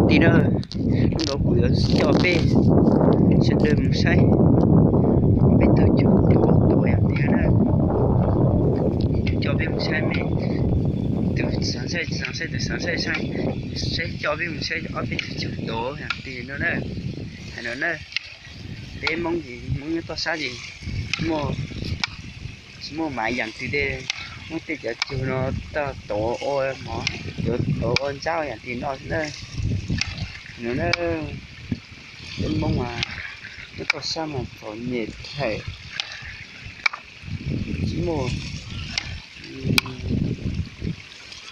Tij na, hnub no kuv yuav coj peb sawv daws mus saib peb tug cug tuav tuav yam twg na. Coj peb mus saib me, tus xav saib xav saib, tus xav saib saib, saib coj peb mus saib ob peb tug cug tuav yam twg no na. Hais no na, peb Hmoob ces Hmoob nyob toj sab ces tsis muaj, tsis muaj maiv yam twg tej, muab tej cov cug no tau tuav ua mov, tuav ua ntsab yam twg no xwb na. No na, peb Hmoob mas nyob toj sab mas txom nyem theem, tsis muaj,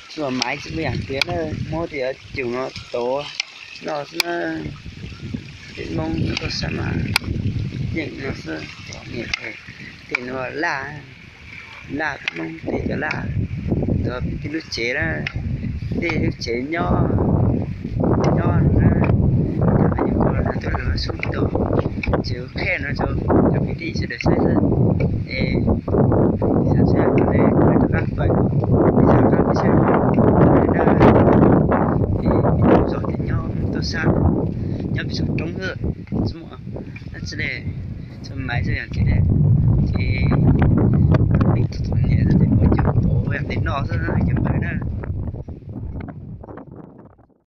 tsis muaj maiv tsis muaj yam twg na, muab tej cov cug no tuav noj xwb na. Peb Hmoob nyob toj sab mas yeej no xwb, txom nyem theem. Tej no laj, laj Hmoob tej cov laj, tuav peb tej lub tsev na, tej lub tsev nyob, nyob na, cov me nyuam no tuaj lawv sub tuaj, tsev qhej no rau cov kwv tij sawv daws saib xwb. Es xav saib ne, rov qab pais, rov qab pais saib na. Es peb tau zos ces nyob toj sab, nyob peb tsoom roob xwb, tsis muaj dab tsi li, tsis muaj maiv tsis muaj yam twg li. Ces peb txom nyem xwb ces muab cug tuav ua yam twg noj xwb cov pawg na.